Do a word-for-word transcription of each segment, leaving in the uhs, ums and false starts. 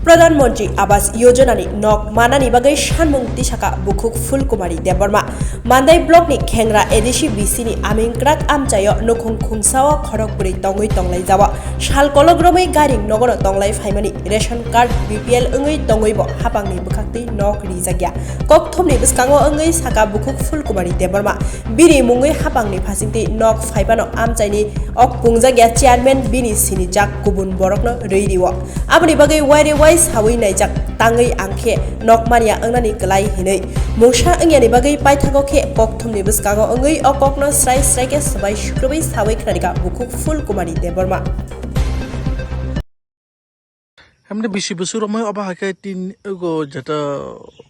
Pradhan Mantri Awas Yojana ni nok manani bagwi sanmung tisaka bukhuk Phulkumari Debbarma. Mandai block ni Khengra A D C B C ni aming kwrak amchaio nukhung khungsao khorok bwrwi tongwi tonglaijao. Sal kolok romwi gairing nogono tonglai phaimani ration card B P L wngwi tongwibo hapangni bwkhaktwi nok rijakya. Kokthumni bwskango wngwi saka bukhuk Phulkumari Debbarma. Bini mungwi hapangni phasingtwi nok phaipano amchaini ok pungjakya chairman bini sinijak kubun borokno rwi rio. Aboni bagwi waire wai sawi naijak tangwi ang khe nok manya wngnani kwlai hinwi. Mungsa wngyani bagwi paithago khe kokthumni bwskango wngwi o kokno srai srai khe swbai sukrubwi sawi khwnarikha bukhuk Phulkumari Debbarma. Emni bisi bwswk romwi obo hai khe tin go jeta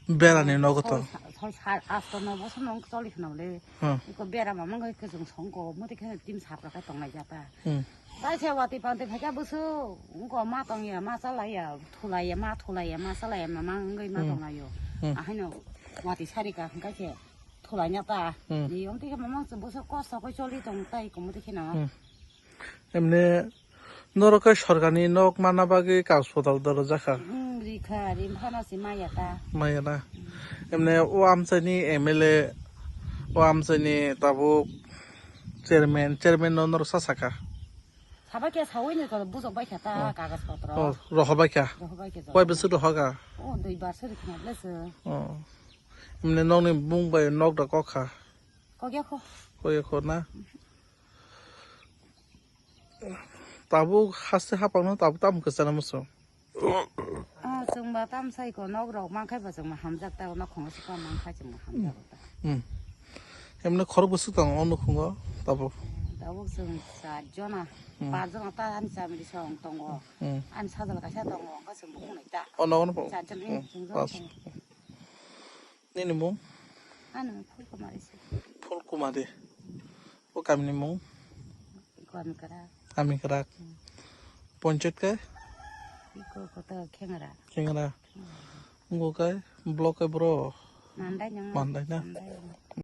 berani nogo to. Soi sa-, soi sa-, asto no bosor no choli khna le. Hmm. Iko bera mama ngai kwchwng songko, muti khe tin sapra khe tongnai jata. Hmm. Tai se wati pante phaikha bwswk, ungko ma tongya, ma chalaiya, thulaiya, ma thulaiya, ma chalaiya, mama wngwi ma Hmm. tonglaio. Hmm. Ahaino wati sarika hwnkha khe thulaina ta. Hmm. Ni omtwi khe mama bwswk kosto khe choli tong tai, iko muti kheno. Hmm. Emne norok khe sorkarni nok manna bagwi kaspatal doro jakha. Hmm, rikha, rimphano se maya ta. Maya na. Hmm. Emne o amchaini M L A, o amchaini tabuk chairman, chairman no norok sa sakha. Sabai khe sawi ni ko bujok bai kha ta Oh. kagaj potro. Oh, rohor bai kha. Rohor bai khe Koi jok. Bwswk rohor kha? Oh, dui bar se rikha na ble se. Oh. Emne nokni bung bai nok da kok kha. Kok ya kho. Kok ya kho na. Tabuk haste hapang no tabuk tam kwchana musu. Ah, chwng ba tam sai ko nok rok man khai ba chwng ma hamjak ta nok khongo se kam man khai chwng ma hamjak ta. Hmm. Emne khorok bwswk tong o nukhungo tabuk. Tabuk chwng char jona, Hmm. Pas jona ta ani chamiri song tongo. Hmm. Ani sajal kaisa tongo, hwnba chwng bukhuk nai ta. O nogo no po. Char jona Hmm. Chwng jona Pas. Tongo. Nini mung? Ani mung Phulkumari se. Phulkumari. O kamini mung? Kami kara. Kami kara. Hmm. Ponchayat kai? Iko kota Khengra. Khengra. Hmm. Ngo kai? Block kai bro? Mandai nang. Mandai na? Mandai.